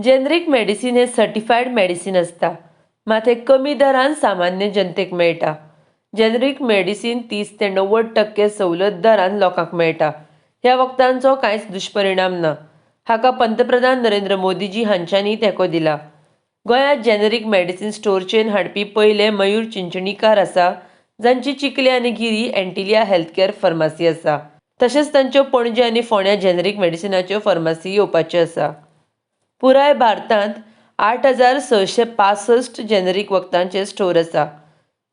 Generic medicine हें certified medicine आसता, मात हें कमी दरान सामान्य जनतेक मेळटा. जेनरीक मेडिसीन 30 ते 90% सवलत दरान लोकांक मेळटा. ह्या वखदांचो कांयच दुश्परिणाम ना. हाका पंतप्रधान नरेंद्र मोदीजी हांच्यांनी तेंको दिला. गोंयांत जेनरीक मेडिसीन स्टोर चेन हाडपी पयले मयूर चिंचणीकार आसा, जांची चिखले आनी गिरी एंटिलिया हेल्थकेअर फार्मासी आसा. तशेंच तांच्यो पणजे आनी फोंड्यां जेनरीक मेडिसिनाच्यो फार्मासी येवपाच्यो आसा. पुराय भारतांत 8665 जेनरीक वखदांचे स्टोर आसा.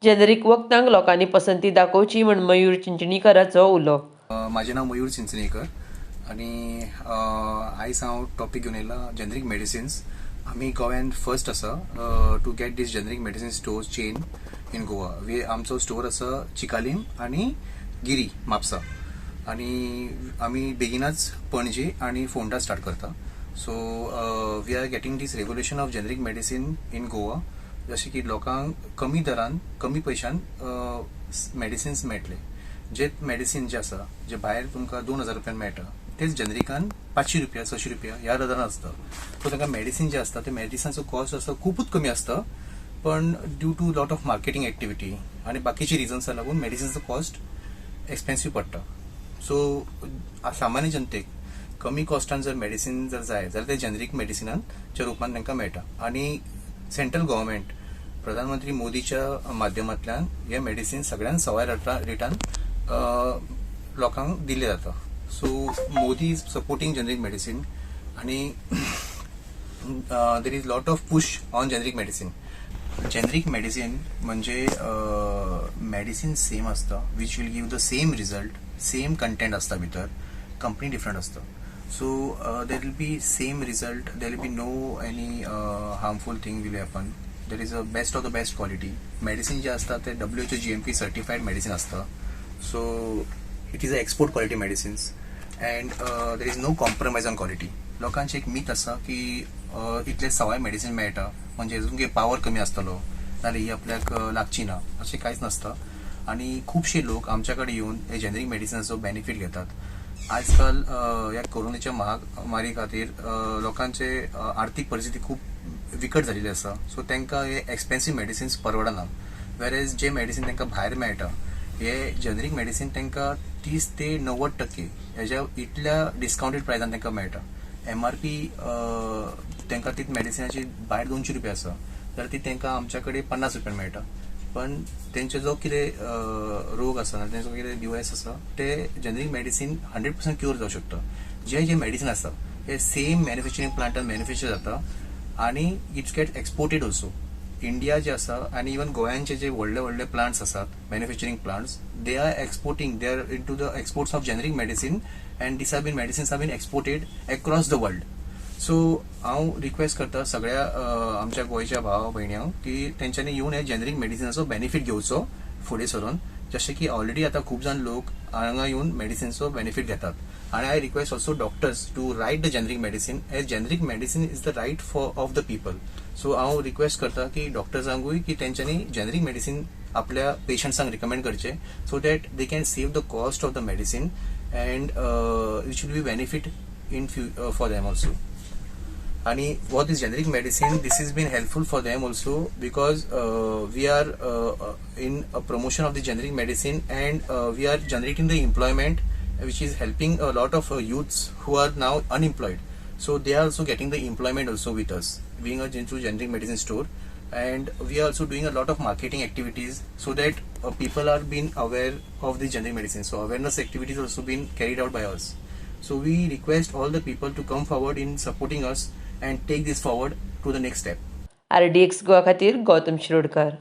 जेनरीक वखदांक लोकांनी पसंती दाखोवची म्हूण मयूर चिंचणीकाराचो उलो. म्हाजें नांव मयूर चिंचणीकर आनी आयज हांव टॉपीक घेवन येयला जेनरीक मेडिसिन्स. आमी गोव्यान फर्स्ट आसा to get this generic medicine store chain in Goa. We आमचो स्टोर आसा चिकालीम आनी गिरी, म्हापसा आनी आमी बेगिनाच पणजे आनी फोंडा स्टार्ट करता. So we are getting this revolution of generic medicine in Goa, जशें की लोकांक कमी दरान, कमी पयशान मेडिसिन्स मेळटले. जे मेडिसीन जे आसा, जे भायर तुमकां 2000 रुपयान मेळटा, तेच जनरिकान 500 रुपया, 600 रुपया ह्या दरान आसता. सो तांकां मेडिसीन जे आसता, ते मेडिसिनाचो कॉस्ट आसता खुबूच कमी आसता, पण due to lot of marketing activity आनी बाकीचे रिजन्सा लागून मेडिसिनचो कॉस्ट एक्सपेन्सीव पडटा. सो सामान्य जनतेक कमी कॉस्टान जर मेडिसीन जर जाय जाल्यार ते जेनरीक मेडिसिनाच्या रुपान तांकां मेळटा. आनी सेंट्रल गव्हर्मेंट, प्रधानमंत्री मोदीच्या माध्यमांतल्यान हे मेडिसीन सगळ्यांत सवाय रेटान लोकांक दिल्ले जाता. So Modi is supporting generic medicine आनी there is lot of push on generic medicine. Generic medicine म्हणजे मेडिसीन सेम आसता, which will give the same result. Same content आसता भितर, कंपनी डिफरंट आसता. So there will be same result, there will be no any harmful thing will happen. There is a best of the best quality medicine जे आसता, ते WHO GMP certified medicine आसता. So it is a export quality medicines and there is no compromise on quality. लोकांचे एक मीत आसा की इतले सवाय medicine मेळटा म्हणजे तुमगे पावर कमी आसतलो, नाल्यार ही आपल्याक लागची ना, अशें कांयच नासता. आनी खुबशे लोक आमच्या कडेन येवन हे जेनरीक मेडिसिनाचो बेनिफीट घेतात. आजकाल ह्या कोरोनाच्या महामारी खातीर लोकांचे आर्थीक परिस्थिती खूब विकट जाल्ली आसा. सो तांकां हे एक्सपेन्सीव मेडिसिन्स परवडना. वेर जे मेडिसीन तांकां भायर मेळटा, हे जेनरीक मेडिसीन तांकां 30 ते 90% हेज्या इतल्या डिस्कावंटेड प्रायसान तांकां मेळटा. एमआरपी तांकां तीच मेडिसिनाची भायर 200 रुपया आसा जाल्यार ती तांकां आमच्या कडेन 50 रुपयान मेळटा. पण तेंचे जो कितें रोग आसा ना, तेंचो कितें दुयेंस आसा, ते जेनरीक मेडिसीन 100% क्युअर जावं शकता. जे जे मेडिसीन आसा, हे सेम मॅन्युफॅक्चरींग प्लांटान मॅन्युफॅक्चर जाता आनी it's get exported also. India जे आसा आनी इवन गोंयांचे जे व्हडले व्हडले प्लांट्स आसात, manufacturing plants, they are exporting, they are into the exports of generic medicine and this are been medicines are been exported across the world. So हांव request करता सगळ्या आमच्या गोंयच्या भावा भयण्यांक की तेंच्यांनी येवन हे जेनरीक मेडिसिनाचो बेनिफीट घेवचो फुडें सरून, जशें की ऑलरेडी आतां खूब जाण लोक हांगा येवन मेडिसिनचो बेनिफीट घेतात. आनी I request also doctors to write the generic medicine, as generic medicine is the right for of the people. So हांव रिक्वेस्ट करता की डॉक्टर्सांकूय की तेंच्यांनी जेनरीक मेडिसीन आपल्या पेशंट्सांक रिकमेंड करचे, so that they can save the cost of the medicine and it should be benefit in for them also. आणि what is generic medicine, this has been helpful for them also because we are in a promotion of the generic medicine and we are generating the employment, which is helping a lot of youths who are now unemployed. So they are also getting the employment also with us, being a through generic medicine store. And we are also doing a lot of marketing activities so that people are being aware of the generic medicine. So awareness activities also been carried out by us. So we request all the people to come forward in supporting us and take this forward to the next step. RDX Goa खातीर गौतम शिरोडकर.